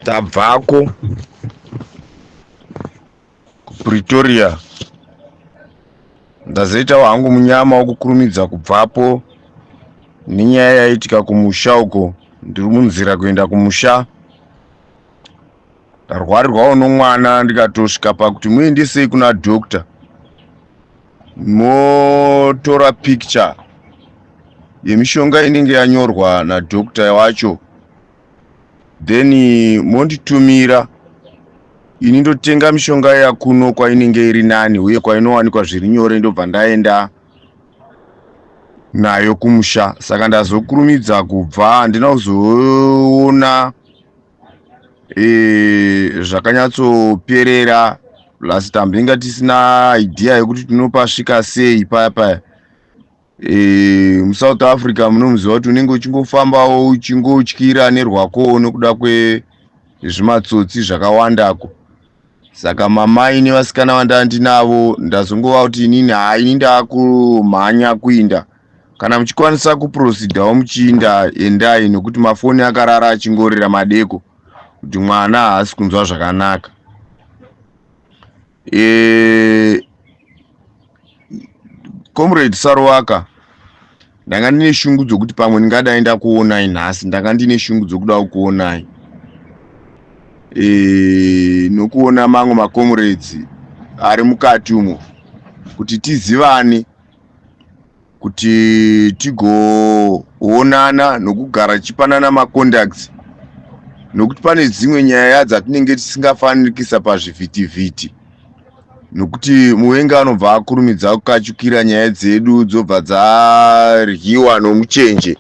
Tabvako kuPretoria, ndazoitawo hangu munyama wokukurumidza kubvapo nenyaya yaiitika kumusha uko. Ndiri munzira kuenda kumusha, ndarwarirwawo nomwana, ndikatosvika pakuti muendesei kuna doctor, motora picture yemishonga inenge yanyorwa nadoctor wacho, then monditumira ini ndotenga mishonga yakuno kwainenge iri nani uye kwainowanikwa zviri nyore, ndobva ndaenda nayo kumusha. Saka ndazokurumidza kubva, handina kuzoona zvakanyatsoperera. Plus tambinga tisina idea yekuti tinopasvika sei paya paya. MuSouth Africa munomuziva kuti unenge uchingofambawo uchingotyira nerwakowo nokuda kwezvimatsotsi zvakawandako. Saka mamai nevasikana vandanga ndinavo, ndazongova kuti inini haa, ini ndaakumhanya kuinda. Kana muchikwanisa kuproceedawo muchiinda, endai, nokuti mafoni akarara achingorira madeko kuti mwana haasi kunzwa zvakanaka. Comrade Saruwaka, ndanga ndine shungu dzokuti pamwe ndingadai ndakuonai nhasi. Ndanga ndine shungu dzokuda kukuonai nokuona mamwe macomrades ari mukati umo, kuti tizivane, kuti tigoonana nokugara tichipanana macontacts, nokuti pane dzimwe nyaya dzatinenge tisingafaniri kuisa pazvivhitivhiti, nokuti muvengi anobva akurumidza kukachukira nyaya dzedu, dzobva dzaryiwa nomuchenje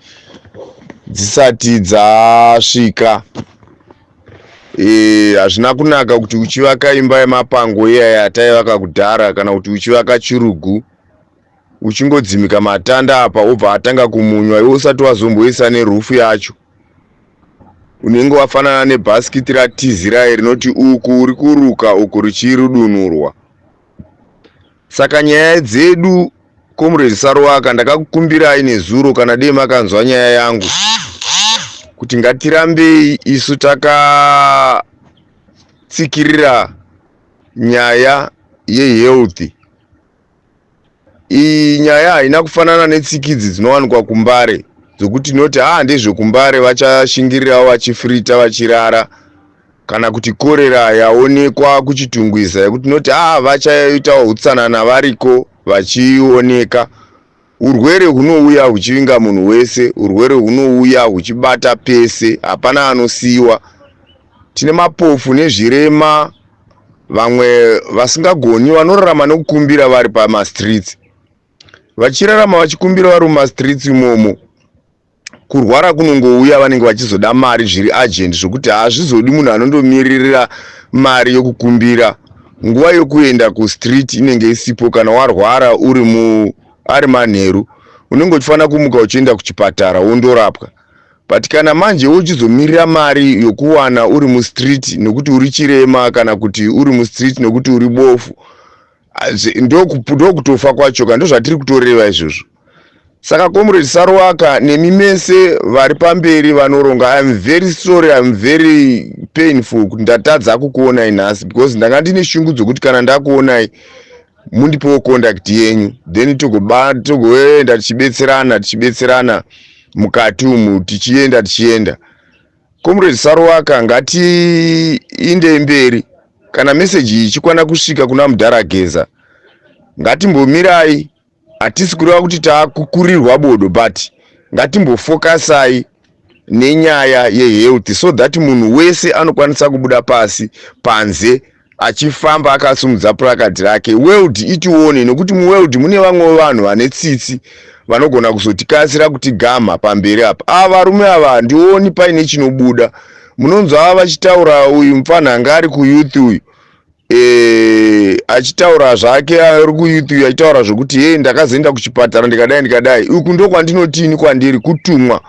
dzisati dzasvika. Hazvina kunaka kuti uchivaka imba yemapango iya yataivaka kudhara, kana kuti uchivaka chirugu, uchingodzimika matanda apa, wobva atanga kumunywa iwe usati wazomboisa neroof yacho. Unenge wafanana nebhasikiti ratizirai rinoti uku uri kuruka, uku richirudunurwa. Saka nyaya dzedu, Comrade Saruwaka, ndakakukumbirai nezuro, kana dei makanzwa nyaya yangu, kuti ngatirambei isu takatsikirira nyaya yehealth. Iyi nyaya haina kufanana netsikidzi dzinowanikwa kuMbare, dzokuti tinoti haa, ndezvekuMbare, vachashingirirawo vachifirita vachirara, kana kuti korera yaonekwa kuChitungwiza, yekuti tinoti haa, vachaitawo utsanana variko vachioneka. Urwere hunouya huchivinga munhu wese, urwere hunouya huchibata pese, hapana anosiyiwa. Tine mapofu nezvirema, vamwe vasingagoni, vanorarama nekukumbira vari pamastreets, vachirarama vachikumbira vari mumastreets imomo. Kurwara kunongouya, vanenge vachizoda mari zviri urgent, zvokuti hazvizodi munhu anondomiririra mari yokukumbira. Nguva yokuenda kustreet inenge isipo. Kana warwara uri mu ari manheru, unenge uchifanira kumuka uchienda kuchipatara wondorapwa, but kana manje uchizomirira mari yokuwana uri mustreet nekuti uri chirema, kana kuti uri mustreet nekuti uri bofu, ndokutofa kwacho ka. Ndozvatiri kutoreva izvozvo. Saka Comrade Saruwaka, nemi mese vari pamberi vanoronga, I am very sorry, I am very painful kuti ndatadza kukuonai nhasi, because ndanga ndine shungu dzokuti kana ndakuonai mundipewo contact yenyu, then togoenda tichibetserana, tichibetserana mukati umu, tichienda tichienda. Comrade Saruwaka, ngatiindei mberi. Kana meseji iyi ichikwana kusvika kuna Mudhara Geza, ngatimbomirai. Hatisi kureva kuti taakukurirwa bodo, but ngatimbofokasai nenyaya yehealth, so that munhu wese anokwanisa kubuda pasi panze achifamba akasimudza placard rake, world itione, nokuti muworld mune vamwe vanhu vane tsitsi vanogona kuzotikasira kutigama pamberi apa. Ava varume ava handioni paine chinobuda. Munonzwa ava vachitaura, uyu mufana anga ari kuyouth uyu, achitaura zvake ari kuyouth uyu, achitaura zvokuti, "He, ndakazoenda kuchipatara, ndikadai ndikadai." Uku ndokwandinotini kwandiri kutumwa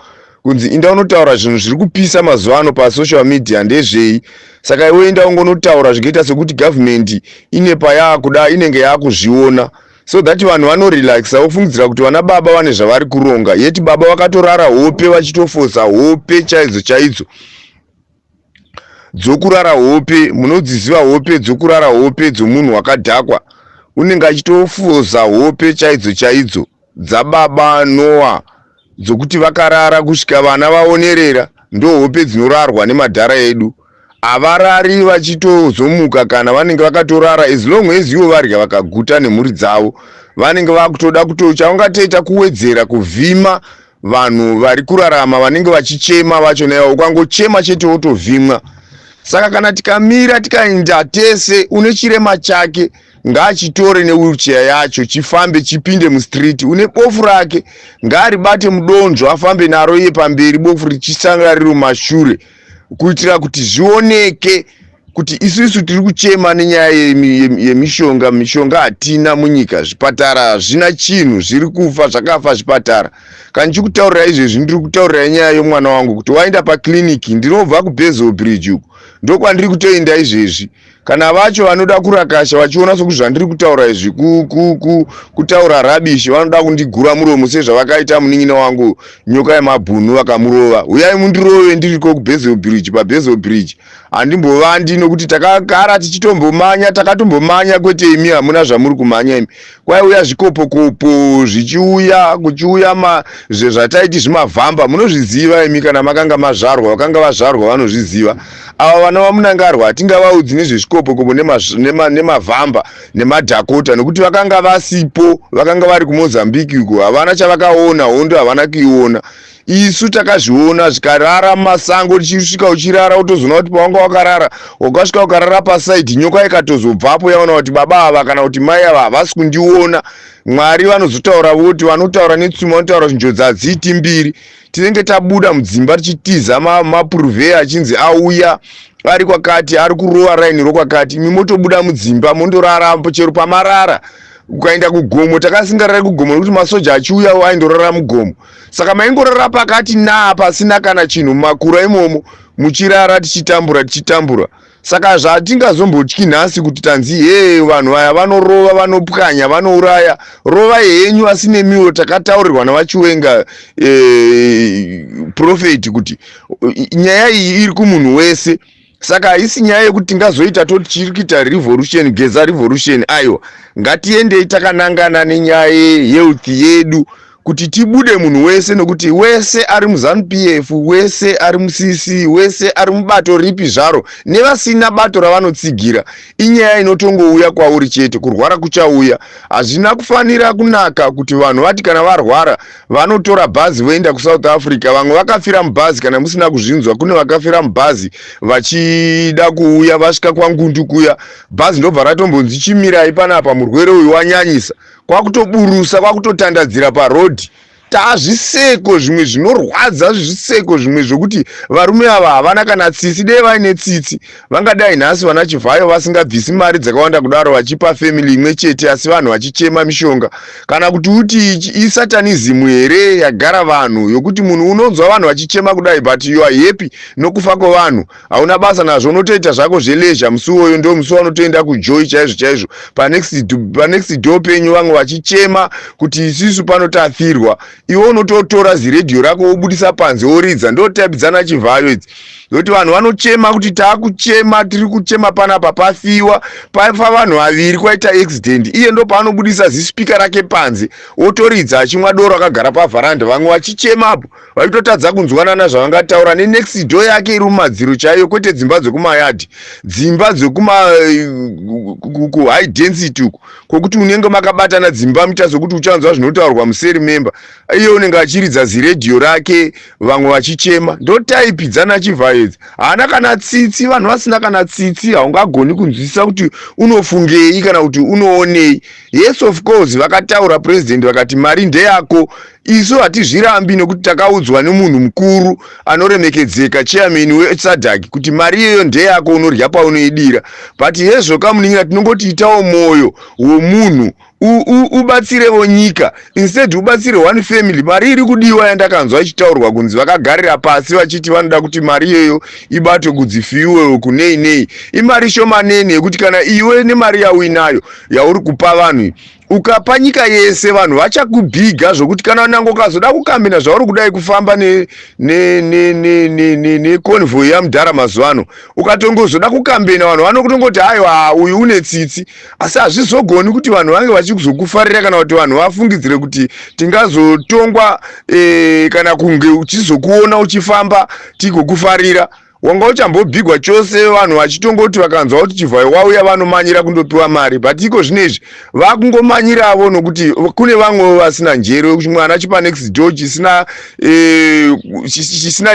kunzi inda unotaura zvinhu zviri kupisa mazuva ano pasocial media ndezvei. Saka iwe enda ungonotaura zvikaita sekuti government ine payaakuda, inenge yaakuzviona, so that vanhu vanorelaxa, vofungidzira kuti vana baba vane zvavari kuronga, yeti baba vakatorara hope, vachitofosa hope chaidzo chaidzo. Dzokurara hope, munodziziva hope dzokurara hope dzomunhu wakadhakwa. Unenge achitofoza hope chaidzo chaidzo dzababa Noah dzokuti vakarara kusvika vana vaonerera. Ndohope dzinorarwa nemadhara edu. Havarari vachitozomuka kana vanenge vakatorara, as long as ivo varya vakaguta nemhuri dzavo, vanenge vakutoda kuto chaungatoita kuwedzera kuvhima vanhu vari kurarama vanenge vachichema vacho naivo. Ukangochema chete wotovhimwa. Saka kana tikamira tikaenda tese, une chirema chake ngaachitore newheelchair yacho chifambe chipinde mustreet, une bofu rake ngaaribate mudonzvo afambe naro iye pamberi, bofu richisanga riri mumashure, kuitira kuti zvioneke kuti isusu tiri kuchema nenyaya yemishonga. Mishonga hatina munyika, zvipatara hazvina chinhu, zviri kufa, zvakafa zvipatara. Kana ndichikutaurira izvezvi, ndiri kutaurira nyaya yomwana wangu kuti waenda pakliniki. Ndinobva kuBezel Bridge uku, ndokwandiri kutoenda izvezvi. Kana vacho vanoda kurakasha vachiona sokuti zvandiri kutaura izvi kutaura rubbish, vanoda kundigura muromo sezvavakaita munin'ina wangu Nyoka Yemabhunu, vakamurova. Uyai mundirove, ndiriko kuBezel Bridge. PaBezel Bridge handimbovandi nokuti takagara tichitombomanya, takatombomanya. Kwete imi, hamuna zvamuri kumhanya imi. Kwaiuya zvikopokopo zvichiuya, kuchiuya zvataiti zvimavhamba, munozviziva imi kana makanga mazvarwa. Vakanga vazvarwa vanozviziva. Ava vana vaMunangarwa hatingavaudzi nezvezvikopokopo nemavhamba nemadhakota nekuti vakanga vasipo, vakanga vari kuMozambique uko, havana chavakaona, hondo havana kuiona. Isu takazviona zvikarara mumasango, tichisvika uchirara, utozoona kuti pawanga wakarara, wakasvika ukarara pasaidi, nyoka ikatozobvapo yaona kuti baba ava kana kuti mai ava havasi kundiona. Mwari vanozotaura voti, vanotaura netsumo, vanotaura kuti njodzi hadziiti mbiri. Tinenge tabuda mudzimba tichitiza mapurveya achinzi auya ari kwakati, ari kurova raini rokwakati, imi motobuda mudzimba mondorara chero pamarara. Ukaenda kugomo, takasingarari kugomo nekuti masoja achiuyawo aindorara mugomo. Saka maingorara pakati naa, pasina kana chinhu, mumakura imomo muchirara, tichitambura, tichitambura. Saka zvatingazombotyi nhasi kuti tanzi he vanhu vaya vanorova, vanopwanya, vanouraya, rovai henyu, asi nemiwo takataurirwa navaChiwenga prophet kuti nyaya iyi iri kumunhu wese. Saka haisi nyaya yekuti tingazoita toti tiri kuita revolution, Geza revolution. Aiwa, ngatiendei takanangana nenyaya yehealth yedu kuti tibude munhu wese, nokuti wese ari muZANU PF, wese ari muCC, wese ari mubato ripi zvaro nevasina bato ravanotsigira, inyaya inotongouya kwauri chete. Kurwara kuchauya. Hazvina kufanira kunaka kuti vanhu vati kana varwara vanotora bhazi voenda kuSouth Africa. Vamwe vakafira mubhazi, kana musina kuzvinzwa, kune vakafira mubhazi vachida kuuya. Vasvika kwaNgundu kuya, bhazi ndobva ratombonzi chimirai panapa, murwere uyu wanyanyisa, kwakutoburusa, kwakutotandadzira parodhi. Taazviseko zvimwe zvinorwadza, zviseko zvimwe zvokuti varume ava havana kana tsitsi. Dei vaine tsitsi, vangadai nhasi vana Chivhayo vasingabvisi mari dzakawanda kudaro vachipa family imwe chete, asi vanhu vachichema mishonga. Kana kuti uti isatanism here yagara vanhu, yokuti munhu unonzwa vanhu vachichema kudai, but you are happy nokufa kwevanhu, hauna basa nazvo, unotoita zvako zveleisure musi uwoyo, ndo musi waunotoenda kujoy chaizvo chaizvo. Panext door penyu vamwe vachichema kuti isusu pano tafirwa, iwe unototora ziredhiyo rako wobudisa panze woridza. Ndo type dzana Chivhayo idzi, nokuti vanhu vanochema kuti taakuchema, tiri kuchema panapa, pafiwa, pafa vanhu vaviri, kwaita accident, iye ndo paanobudisa zispeaker rake panze wotoridza achimwa doro akagara pavharanda, vamwe vachichemapo vachitotadza kunzwanana zvavangataura nenext door yake iri mumadziro chaiyo, kwete dzimba dzekumayadhi, dzimba dzekuma kuhigh density uku kwokuti unenge makabatana dzimba, muita sokuti uchanzwa zvinotaurwa museri memba. Iye unenge achiridza ziredhiyo rake, vamwe vachichema. Ndo type dzana Chivhayo idzi, haana kana tsitsi. Vanhu vasina kana tsitsi, haungagoni kunzwisisa kuti unofungei kana kuti unoonei. Yes, of course, vakataura president vakati mari ndeyako. Isu hatizvirambi nekuti takaudzwa nemunhu mukuru anoremekedzeka, chairman weSADC, kuti mari iyoyo ndeyako, unorya paunoidira. But hezvo kamunin'ina, tinongoti itawo mwoyo womunhu, ubatsirewo nyika instead ubatsire one family. Mari iri kudiwa yandakanzwa ichitaurwa kunzi vakagarira pasi vachiti vanoda kuti mari iyoyo ibatwe kudzifuel kunei nei, imari shomanene yekuti kana iwe nemari yauinayo yauri kupa vanhu. Ukapa nyika yese, vanhu vachakubhiga zvokuti kana nange ukazoda kukambena zvauri kudai kufamba neconvoy yamudhara mazuva ano, ukatongozoda kukambena, vanhu vanokutongoti, "Aiwa, uyu une tsitsi." Asi hazvizogoni kuti vanhu vange vachizokufarira kana kuti vanhu vafungidzire kuti tingazotongwa kana kunge uchizokuona uchifamba tigokufarira. Wanga uchambobhigwa chose, vanhu vachitongoti vakanzwa kuti Chivhayo wauya, vanomanyira kundopiwa mari. But iko zvino izvi vakungomanyiravo nokuti kune vamwewo vasina njere, wekuti mwana chipa next door chisina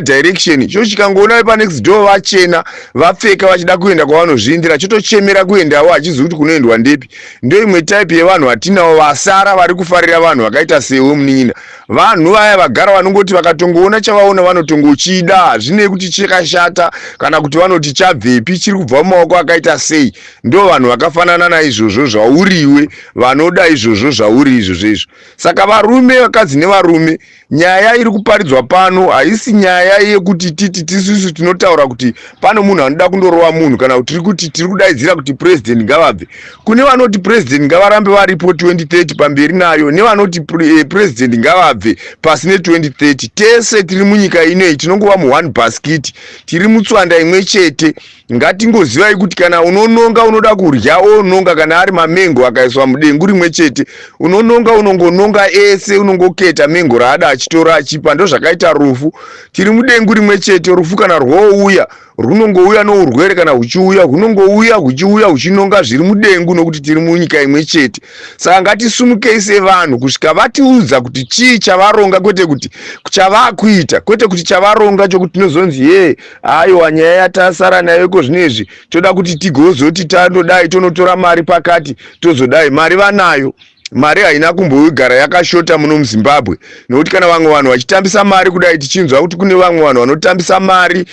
direction cho chikangoona pa next door vachena vapfeka vachida kuenda kwavanozviindira, chotochemera kuendawo, hachizivi kuti kunoendwa ndepi. Ndo imwe type yevanhu vatinavo vasara vari kufarira vanhu vakaita sewe, munin'ina. Vanhu vaya vagara vanongoti vakatongoona chavaona vanotongochida, hazvinei kuti chakashata kana kuti vanoti chabvepi, chiri kubva mumaoko akaita sei. Ndo vanhu vakafanana naizvozvo zvauriwe, vanoda izvozvo zvauri izvozvo izvo. Saka varume, vakadzi nevarume, nyaya iri kuparidzwa pano haisi nyaya yekuti titi tisusu tinotaura kuti pano munhu anoda kundorova munhu, kana kuti tiri kuti tiri kudaidzira kuti President ngavabve. Kune vanoti President ngavarambe varipo, 2030 pamberi nayo, nevanoti President ngavabve, pasi ne2030. Tese tiri munyika inei, tinongova muone basket, tiri mutswanda imwe chete. Ngatingozivai kuti kana unononga unoda kurya, ononga. Kana ari mamengo akaiswa mudengu rimwe chete, unononga unongononga ese, unongoketa mengo raada achitora achipa. Ndo zvakaita rufu, tiri mudengu rimwe chete. Rufu kana rwouya, runongouya nourwere, kana huchiuya, hunongouya huchiuya huchinonga zviri mudengu, nokuti tiri munyika imwe chete. Saka ngatisumukei sevanhu kusvika vatiudza kuti chii chavaronga, kwete kuti chavakuita, kwete kuti chavaronga chokuti tinozonzi, "Ye, aiwa, nyaya yatasara nayo iko zvino izvi, toda kuti tigozoti tandodai, tonotora mari pakati, tozodai." Mari vanayo, mari haina kumbogara yakashota muno muZimbabwe, nokuti kana vamwe vanhu vachitambisa mari kudai, tichinzwa kuti kune vamwe vanhu vanotambisa mari,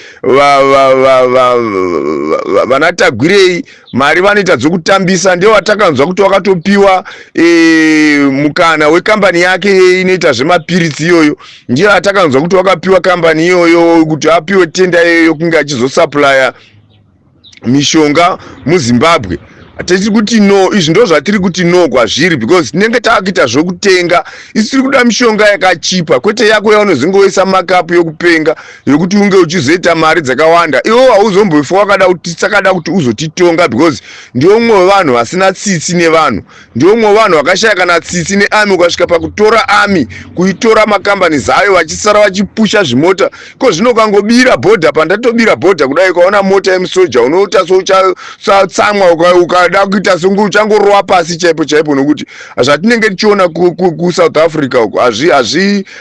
vanatagwirei mari vanoita dzokutambisa, ndio vatakanzwa kuti wakatopiwa mukana wekambani yake inoita zvemapiritsi iyoyo. Ndiyo atakanzwa kuti wakapiwa kambani iyoyo kuti apiwe tender iyoyo kunge achizosupplya mishonga muZimbabwe. Tiri kuti no, izvi ndo zvatiri kuti no kwazviri, because tinenge taakuita zvokutenga. Isi tiri kuda mishonga yakachipa, kwete yako yaunozingoisa makapu yokupenga yokuti unge uchizoita mari dzakawanda. Iwo hauzombofa wakada kuti takada kuti uzotitonga, because ndiwo mumwe wevanhu vasina tsitsi nevanhu, ndiwo mumwe wevanhu vakashaya kana tsitsi nearmy. Ukasvika pakutora army, kuitora makambani ayo, vachisara vachipusha zvimota ko zvino ukangobira bhodha, pandatobira bhodha kudai, ukaona mota yemusoja unoita souchatsamwa, ukada kuita songe uchangorova pasi chaipo chaipo, nokuti zvatinenge tichiona kuSouth Africa uko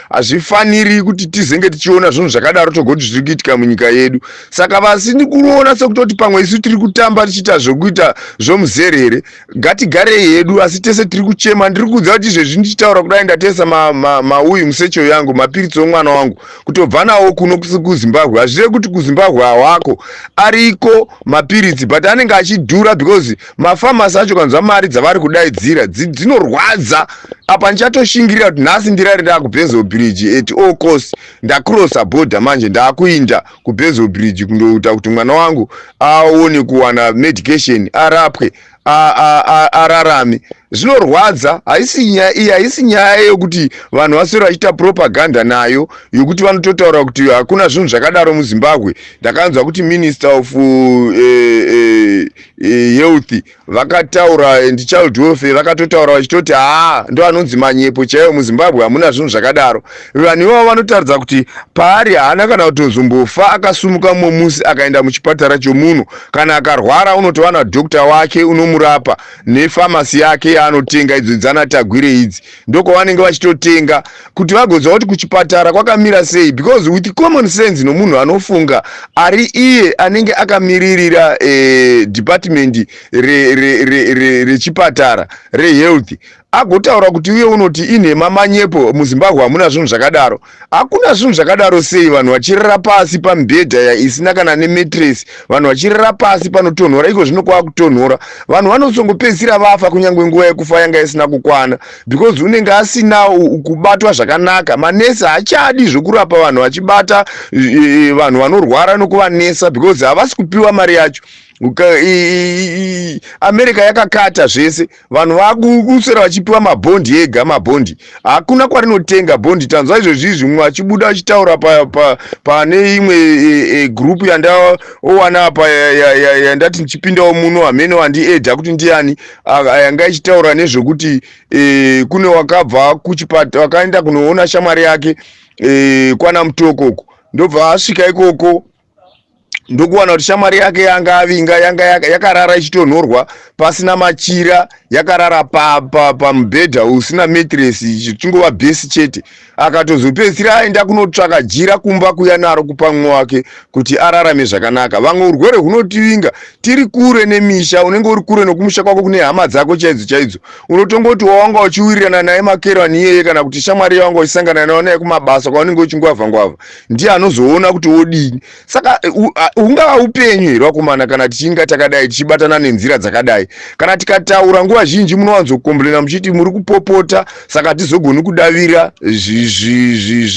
hazvifaniri kuti tizenge tichiona zvinhu zvakadaro, togoti zviri kuitika munyika yedu. Saka vasini kuona sekutoti pamwe isu tiri kutamba tichiita zvokuita zvomuzerere, ngatigarei hedu, asi tese tiri kuchema. Ndiri kuudza kuti izvezvi ndichitaura kudai, ndatesa mauyu musatchel yangu mapiritsi omwana wangu kutobva nawo kuno kuZimbabwe. Hazvirevi kuti kuZimbabwe hawako, ariko mapiritsi, but anenge achidhura because mafamasi acho kanzwa mari dzavari kudaidzira dzinorwadza. Apa ndichatoshingirira kuti nhasi ndirari ndakuBeitbridge Bridge at all cost. Ndacrossa border manje, ndaakuinda kuBeitbridge Bridge kundoita kuti mwana wangu aone kuwana medication, arapwe, ararame. Zvinorwadza. Haisi nyaya iyi, haisi nyaya yekuti vanhu vaswere vachiita propaganda nayo yokuti vanototaura kuti hakuna zvinhu zvakadaro muZimbabwe. Ndakanzwa kuti Minister of Health vakataura and Child Welfare vakatotaura vachitoti, "Haa, ndo anonzi manyepo chaiwo, muZimbabwe hamuna zvinhu zvakadaro." Vanhu ivavo vanotaridza kuti paari haana kana kutozombofa akasumuka mumwe musi akaenda muchipatara chomunhu. Kana akarwara, unotova nadhokta wake unomurapa nefamasi yake yaanotenga. Idzo dzanatagwire idzi ndokwavanenge vachitotenga kuti vagoziva kuti kuchipatara kwakamira sei, because with common sense nomunhu anofunga ari iye anenge akamiririra department rechipatara rehealth, agotaura kuti uye unoti inhema, manyepo, muZimbabwe hamuna zvinhu zvakadaro. Hakuna zvinhu zvakadaro sei vanhu vachirara pasi pamibhedha isina kana nemattress, vanhu vachirara pasi panotonhora? Iko zvino kwava kutonhora, vanhu vanosongopedzisira vafa kunyange nguva yekufa yanga isina kukwana, because unenge asina kubatwa zvakanaka. Manesi haachadi zvokurapa vanhu vachibata vanhu vanorwara nokuvanesa, because havasi kupiwa mari yacho. America yakakata zvese, vanhu vakuswera. achipiwa mabhondi ega. Mabhondi hakuna kwarinotenga bhondi. Tanzwa izvozvi mumwe achibuda achitaura pane pa imwe group yandaowana apa, yandati ndichipindawo muno, hamene wandiedha kuti ndiani, yanga ichitaura nezvekuti kune wakabva kuchipata, wakaenda kunoona shamwari yake kwana Mutoko uko, ndobva asvika ikoko ndokuwana kuti shamwari yake yanga avinga yanga yakarara ichitonhorwa, pasina machira, yakarara pamubhedha pa usina mattress, chingova bhesi chete. Akatozopedzisira aenda kunotsvaka jira kumba kuya naro kupa mumwe wake kuti ararame zvakanaka. Vamwe urwere hunotivinga tiri kure nemisha. Unenge uri kure nokumusha kwako, kune hama dzako chaidzo chaidzo. Unotongoti wawanga uchiwirirana naye makerani iyeye, kana kuti shamwari yawanga uchisangana nayo naye kumabasa kwaunenge uchingwavha ngwavha, ndiye anozoona kuti wodini. Saka hungava upenyu here, vakomana, kana tichinga takadai, tichibatana nenzira dzakadai? Kana tikataura nguva zhinji munowanzokomplena muchiti muri kupopota, saka hatizogoni kudavira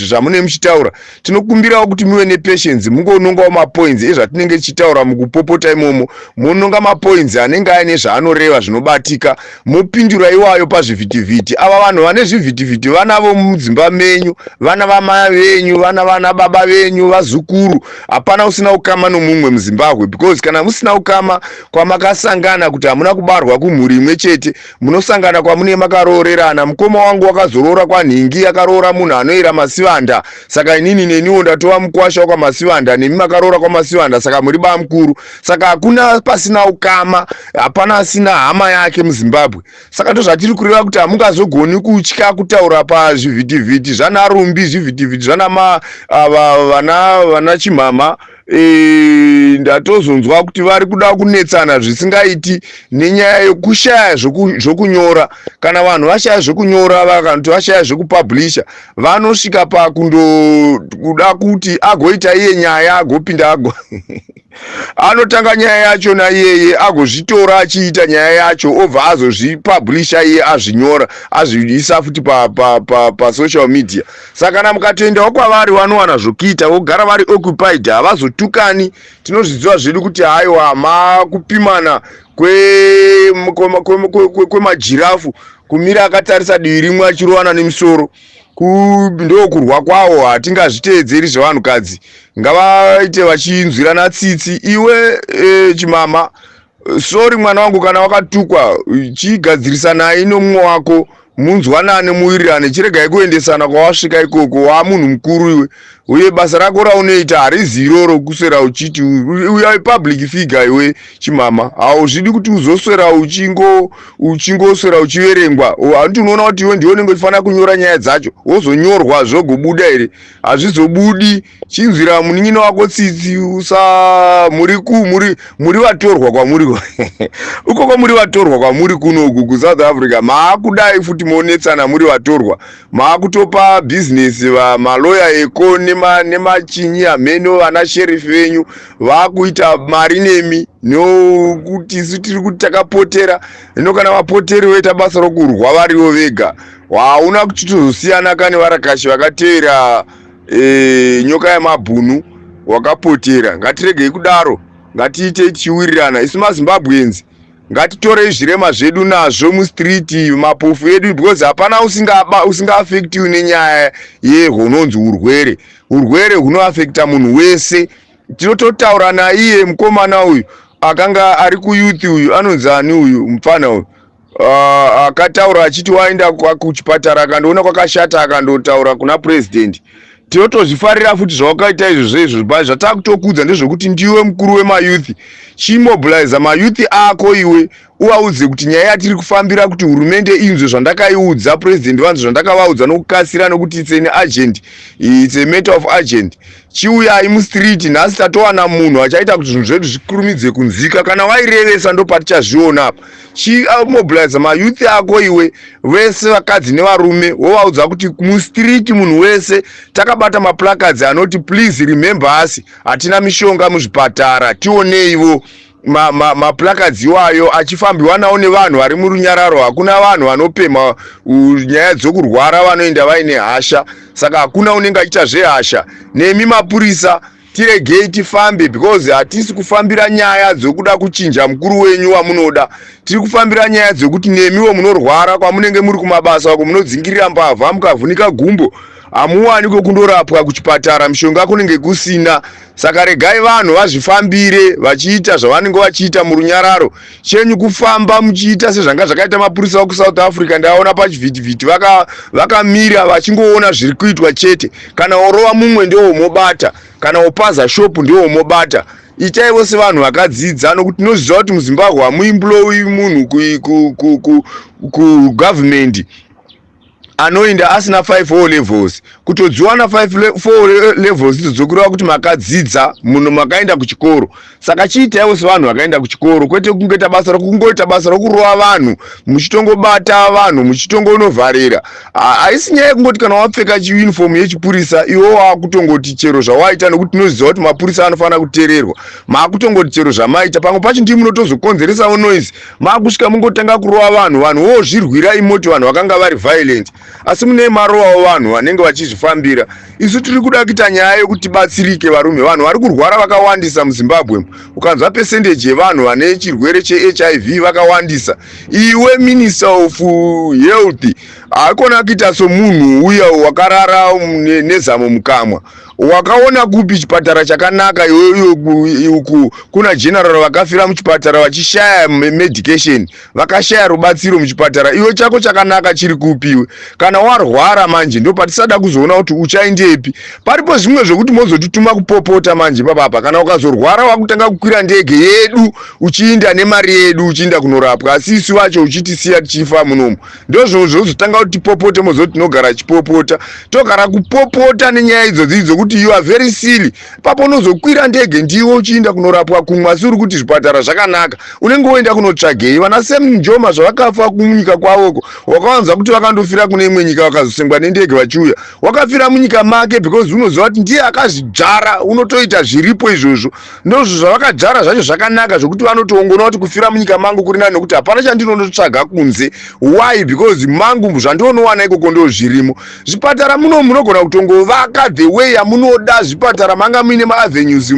zvamune muchitaura. Tinokumbirawo kuti muve nepatience, mungonongawo mapoints ezvatinenge tichitaura mukupopota imomo. Mononga mapoints anenge aine zvaanoreva zvinobatika, mopindura iwayo pazvivhitivhiti. Ava vanhu vane zvivhitivhiti vanavo mudzimba menyu, vana vamai venyu, vana vana baba venyu, vazukuru. Hapana usina ukama nomumwe muZimbabwe, because kana musina ukama kwamakasangana, kuti hamuna kubarwa kumhuri imwe chete, munosangana kwamune makaroorerana. Mukoma wangu wakazoroora kwanhingi, akaroora munhu anoyera Masivanda, saka inini neniwo ndatova mukwasha wekwaMasivanda. Nemi makaroora kwaMasivanda, saka muri bamukuru. Saka hakuna pasina ukama, hapana asina hama yake muZimbabwe. Saka ndozvatiri kureva kuti hamungazogoni kutya kutaura pazvivhitivhiti zvanarumbi, zvivhitivhiti zvana vana vana Chimhamha. Ndatozonzwa kuti vari kuda kunetsana zvisingaiti nenyaya yokushaya zvokunyora. Kana vanhu vashaya zvokunyora, vakanoti vashaya zvekupublisha, vanosvika pakundokuda kuti agoita iye nyaya, agopinda, ago anotanga nyaya yacho naiyeye, agozvitora achiita nyaya yacho, obva azozvipublisha iye, azvinyora, azviisa futi pasocial pa, pa media. Saka kana mukatoendawo kwavari, vanowana zvokuita, vogara vari occupied, havazotukani. Tinozviziva zvedu kuti haiwa, makupimana kwemajirafu kumira akatarisa divi rimwe achirovana nemusoro, ndokurwa kwawo. Hatingazviteedzeri zvevanhukadzi, ngavaite vachinzwirana tsitsi. Iwe Chimama, sorry mwana wangu kana wakatukwa. Chigadzirisanai nomumwe wako, munzwanane, muwirirane. Chiregai kuendesana kwawasvika ikoko. Waamunhu mukuru iwe, uye basa rako raunoita harizi iroro kuswera uchiti uya public figure. Iwe Chimama, hauzvidi kuti uzoswera uchingoswera uchiverengwa. Handiti unoona kuti iwe ndiwe unenge uchifanira kunyora nyaya dzacho, wozonyorwa, zvogobuda here? Hazvizobudi. Chinzwira munin'ina wako tsitsi. Usa muri ku muri muri vatorwa kwamuri ukoko, muri vatorwa kwamuri kunoku kuSouth Africa. Maakudai futi monetsana muri vatorwa, maakutopa bhizinesi maloya eko nemachinyi, hameno vana sheriff venyu vaakuita mari nemi, nokuti isu tiri kuti takapotera. Hino kana vapoteri voita basa rokurwa varivo vega, hauna kuchitozosiyana kane varakashi vakateera nyoka yemabhunu wakapotera. Ngatiregei kudaro, ngatiitei tichiwirirana isu maZimbabweans. Ngatitorei zvirema zvedu nazvo mustreet, mapofu edu, because hapana usingaaffectiwi nenyaya yehunonzi urwere. Urwere hunoaffecta munhu wese. Tinototaura naiye mukomana uyu akanga ari kuyouth uyu, anonzi ani uyu mupfana uyu, akataura achiti waenda kuchipatara akandoona kwakashata, akandotaura kuna president. Tinotozvifarira futi zvawakaita izvozvo izvo. But zvatakutokudza ndezvekuti ndiwe mukuru wemayouth, chimobiliza mayouth ako iwe, uvaudze kuti nyaya yatiri kufambira kuti hurumende inzwe zvandakaiudza, president vanzwe zvandakavaudza nokukasira, nokuti it's an urgent, it's a matter of urgent. Chiuyai mustreet nhasi, tatowana munhu achaita kuti zvinhu zvedu zvikurumidze kunzwika. Kana wairevesa, ndopatichazviona apa. Chimobiliza mayouth ako iwe, vese vakadzi nevarume, wovaudza kuti mustreet munhu wese takabata maplacards anoti "Please remember us, hatina mishonga muzvipatara, tioneivo." Maplacards iwayo achifambiwa nawo nevanhu vari murunyararo. Hakuna vanhu vanopemha nyaya dzokurwara vanoenda vaine hasha, saka hakuna unenge achiita zvehasha nemi mapurisa. Tiregei tifambe, because hatisi kufambira nyaya dzokuda kuchinja mukuru wenyu wamunoda. Tiri kufambira nyaya dzekuti nemiwo munorwara kwamunenge muri kumabasa uko, munodzingirira mbavha, mukavhunika gumbo hamuwani kwekundorapwa kuchipatara, mishonga kunenge kusina. Saka regai vanhu vazvifambire vachiita zvavanenge vachiita murunyararo. Chenyu kufamba muchiita sezvanga zvakaita mapurisa ekuSouth Africa. Ndaona pachivhitivhiti vakamira vachingoona zviri kuitwa chete. Kana worova mumwe ndowomobata, kana wopaza shopu ndowomobata. Itai vose vanhu vakadzidza, nokuti tinoziva kuti muZimbabwe hamuemployi munhu kugovernment anoenda asina 5 O levels. Kutodziwana 5 levels idzo dzokureva kuti makadzidza muno, makaenda kuchikoro. Saka chiitaiwo sevanhu vakaenda kuchikoro, kwete kungoita basa rokungoita basa rokurova vanhu, muchitongobata vanhu, muchitongonovharira. Haisi nyaya yekungoti kana wapfeka chiuniform yechipurisa iwe wakutongoti chero zvawaita, nokuti tinoziva kuti mapurisa anofanira kuteererwa. Maakutongoti chero zvamaita, pamwe pacho ndii munotozokonzeresawo noise. Maakusvika mungotanga kurova vanhu, vanhu vozvirwira imoti vanhu vakanga vari violent, asi mune marovawo vanhu vanenge vachizvifambira. Isu tiri kuda kuita nyaya yekuti tibatsirike, varume. Vanhu vari kurwara vakawandisa muZimbabwe. Ukanzwa percentage yevanhu vane chirwere cheHIV vakawandisa. Iwe Minister of Health, haikona kuita somunhu uya wakarara nezamo mukamwa. Wakaona kupi chipatara chakanaka iwe? Kuna general vakafira muchipatara vachishaya medication, vakashaya rubatsiro muchipatara. Iwe chako chakanaka chiri kupiwe? Kana warwara manje ndo patisada kuzoona kuti uchaendepi. Paripo zvimwe zvokuti mozotituma kupopota manje papapa. Kana ukazorwara wakutanga kukwira ndege yedu uchiinda nemari yedu, uchiinda kunorapwa, asi isu vacho uchitisiya tichifa munomu. Ndozvo zvozotanga kuti tipopote, mozoti tinogara chipopota, togara kupopota nenyaya idzodzi dzokuti you are very silly. Papo unozokwira ndege ndiwo uchiinda kunorapwa kumwe, asi uri kuti zvipatara zvakanaka. Unenge woenda kunotsvagei? Vana Sam Nujoma zvavakafa kunyika kwavoko, wakawanza kuti vakandofira kune imwe nyika, vakazosengwa nendege vachiuya. Wakafira munyika make because unoziva kuti ndiye akazvidzvara. Unotoita zviripo izvozvo, ndozvo zvavakadzvara zvacho zvakanaka, zvokuti vanotoongona kuti kufira munyika mangu kuri nani, nekuti hapana chandinonotsvaga kunze. Why? Because mangu zvandinonowana ikoko ndo zvirimo. Zvipatara muno munogona kutongovaka the way yamunoda zvipatara. Manga muine maavenues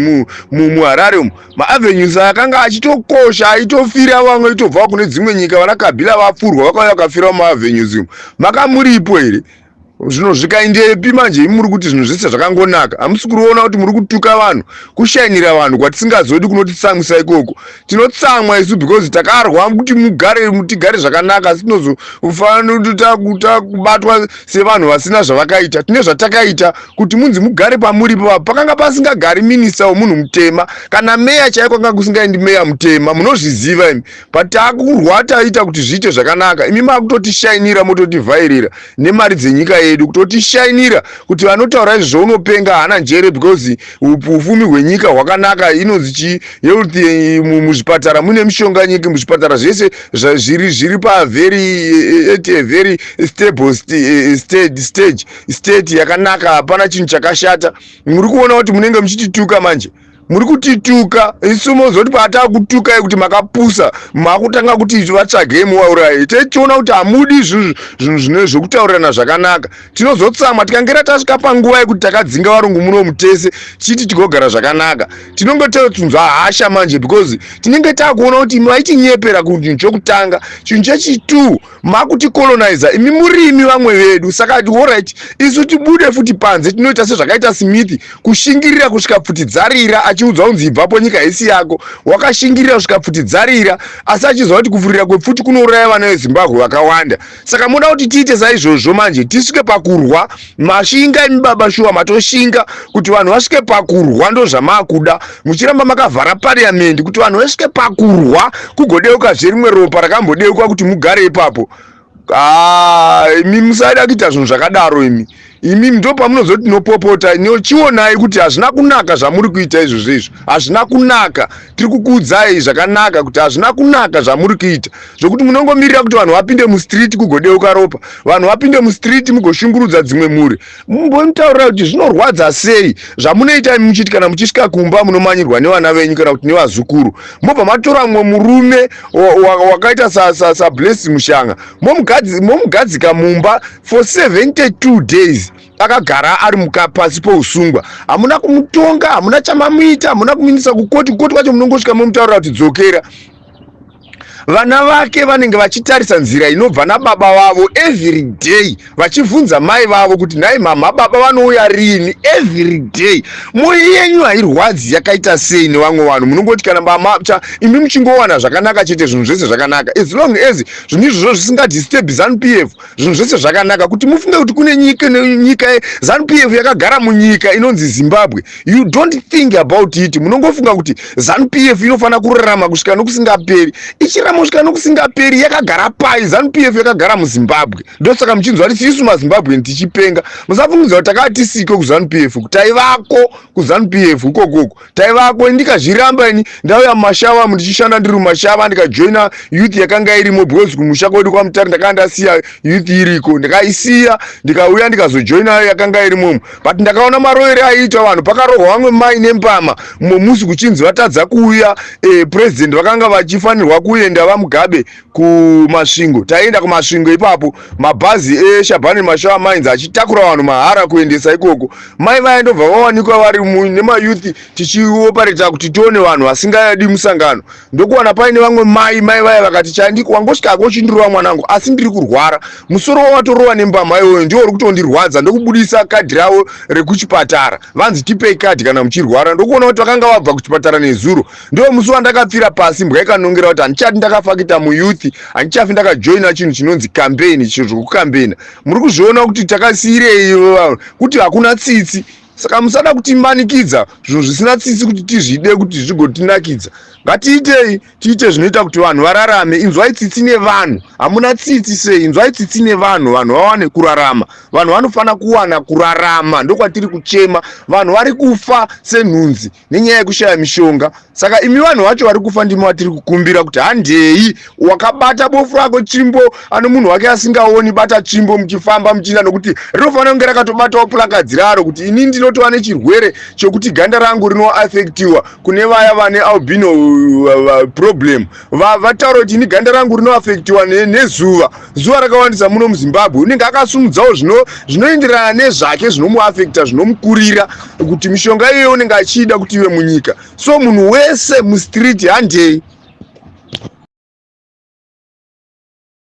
muHarare umu. Maavenues akanga achitokosha, aitofira vamwe itobva kune dzimwe nyika. Vana Kabila vapfurwa, vakauya vakafira mumaavenues umu. Makamuripo here? Zvino zvikaendepi manje? Imi muri kuti zvinhu zvese zvakangonaka. Hamusi kuriona kuti muri kutuka vanhu, kushainira vanhu kwatisingazodi, kunotitsamwisa ikoko. Tinotsamwa isu because takarwa kuti mugare, tigare zvakanaka, asi tinozofanira kubatwa sevanhu vasina zvavakaita. Tine zvatakaita kuti munzi mugare pamuri ipapo. Pakanga pasingagari minista wemunhu mutema, kana meya chaiko kanga kusingaendi meya mutema. Munozviziva imi. But takurwa, taita kuti zviite zvakanaka. Imi makutotishainira, mototivhairira nemari dzenyika yedu, kutotishainira kuti vanotaura izvozvo unopenga, haana njere, because upfumi hwenyika hwakanaka. Inonzi chi health, muzvipatara mune mishonga nyika, muzvipatara zvese zviri pavery at a very stable stage, state yakanaka, hapana chinhu chakashata. Muri kuona kuti munenge muchitituka manje, muri kutituka isu. Mozoti patakutukai kuti makapusa, makutanga kuti vatsvagei muvaurayi. Tichiona kuti hamudi zvinhu zvine zvokutaurirana zvakanaka. Tinozotsamwa tikangera tasvika panguva yekuti takadzinga varungu muno mutese, tichiti tigogara zvakanaka. Tinonge totunzwa hasha manje because tinenge takuona kuti maitinyepera. Chinhu chokutanga, chinhu chechitu, makuticoloniza imi murimi vamwe vedu. Saka alright, isu tibude futi panze. Tinoita sezvakaita Smith, kushingirira kusvika pfuti dzarira, achiudzwa kunzi ibvapo, nyika isi yako. Wakashingirira kusvika pfuti dzarira, asi achiziva kuti kuvhurira kwepfuti kunouraya vana veZimbabwe vakawanda. Saka muda kuti tiite saizvozvo manje, tisvike pakurwa? Mashinga imi baba, shuwa matoshinga kuti vanhu vasvike pakurwa. Ndo zvamakuda, muchiramba makavhara pariamendi kuti vanhu vasvike pakurwa, kugodeukazve rimwe ropa rakambodeuka kuti mugare ipapo. Imi musada kuita zvinhu zvakadaro imi. Imi ndo pamunozoti tinopopota. Chionai kuti hazvina kunaka zvamuri kuita izvozvo. Izvo hazvina kunaka. Tiri kukuudzai zvakanaka kuti hazvina kunaka zvamuri kuita, zvokuti munongomirira kuti vanhu vapinde mustreet, kugodeuka ropa, vanhu vapinde mustreet, mugoshungurudza dzimwe mhuri. Mumbonitaurira kuti zvinorwadza sei zvamunoita imi, muchiti kana muchisvika kumba munomanyirwa nevana venyu kana kuti nevazukuru. Mobva matora mumwe murume wakaita saBlessed Mushanga, momugadzika mumba for 72 days. Akagara ari pasi pousungwa. Hamuna kumutonga, hamuna chamamuita, hamuna kumuindisa kukoti. Kukoti kwacho munongosvika momutaurira kuti dzokera. Vana vake vanenge vachitarisa nzira inobva nababa vavo every day, vachibvunza mai vavo kuti, "Nhai mama, baba vanouya rini?" Every day. Mwoyo yenyu hairwadzi yakaita sei? Nevamwe vanhu munongoti kana mama imi muchingowana zvakanaka chete, zvinhu zvese zvakanaka. As long as zvinhu izvozvo zvisingadisturb ZANU PF, zvinhu zvese zvakanaka. Kuti mufunge kuti kune nyika, nyika ZANU PF yakagara munyika inonzi Zimbabwe, you don't think about it. Munongofunga kuti ZANU PF inofanira kurarama kusvika nokusingaperi, ichirarama kusvika nokusingaperi. Yakagara pai ZANU PF? Yakagara muZimbabwe. Ndosaka muchinzwa kuti isu maZimbabwean tichipenga. Musafungidza kuti takava tisiko kuZANU PF. Taivako kuZANU PF ikokoko, taivako. Ndikazviramba ini, ndauya mumashava, ndichishanda ndiri mumashava, ndikajoina youth yakanga irimo, because kumusha kwedu kwaMutare ndakanga ndasiya youth iriko. Ndikaisiya, ndikauya, ndikazojoina yakanga irimomo. But ndakaona marovero aiitwa vanhu. Pakarohwa vamwe mai nembama mumwe musi, kuchinzi vatadza kuuya. President vakanga vachifanirwa kuenda, VaMugabe, kuMasvingo. Taienda kuMasvingo ipapo, mabhazi eShabani Mashava Mines achitakura vanhu mahara kuendesa ikoko. Mai vaya ndobva vawanikwa vari nemayouth, tichiopareta kuti tione vanhu vasingadi musangano. Ndokuwana paine vamwe mai. Mai vaya vakati, "Chandi wangosvikako uchindirova mwanangu, asi ndiri kurwara. Musoro wawatorova nembama iwoyo ndiwo uri kutondirwadza." Ndokubudisa kadhi ravo rekuchipatara. Vanzi, "Tipei kadhi kana muchirwara." Ndokuona kuti vakanga vabva kuchipatara nezuro. Ndo musi wandakapfira pasi, mbwa ikanongera kuti handichati ndakafakita muyouth, handichafi ndakajoina chinhu chinonzi campaign, chinhu zvokukambena. Muri kuzviona kuti takasiyirei, kuti hakuna tsitsi. Saka musada kutimanikidza zvinhu zvisina tsitsi kuti tizvide, kuti zvigotinakidza. Ngatiitei, tiite zvinoita kuti vanhu vararame. Inzwai tsitsi nevanhu. Hamuna tsitsi sei? Inzwai tsitsi nevanhu, vanhu vawane kurarama. Vanhu vanofanira kuwana kurarama, ndokwatiri kuchema. Vanhu vari kufa senhunzi nenyaya yekushaya mishonga. Saka imi vanhu vacho vari kufa, ndimi vatiri kukumbira kuti handei. Wakabata bofu rako tsvimbo, ane munhu wake asingaoni, bata tsvimbo muchifamba muchienda, nokuti rinofanira kunge rakatobatawo placard raro kuti ini ndinotova nechirwere chokuti ganda rangu rinoafektiwa. Kune vaya vane albino problem, vataura kuti ini ganda rangu rinoafektiwa nezuva. Zuva rakawandisa muno muZimbabwe. Unenge akasumudzawo zvinoenderana nezvake, zvinomuafekta, zvinomukurira, kuti mishonga iyoyo unenge achiida kuti ive munyika. So munhu wese mustreet, handei.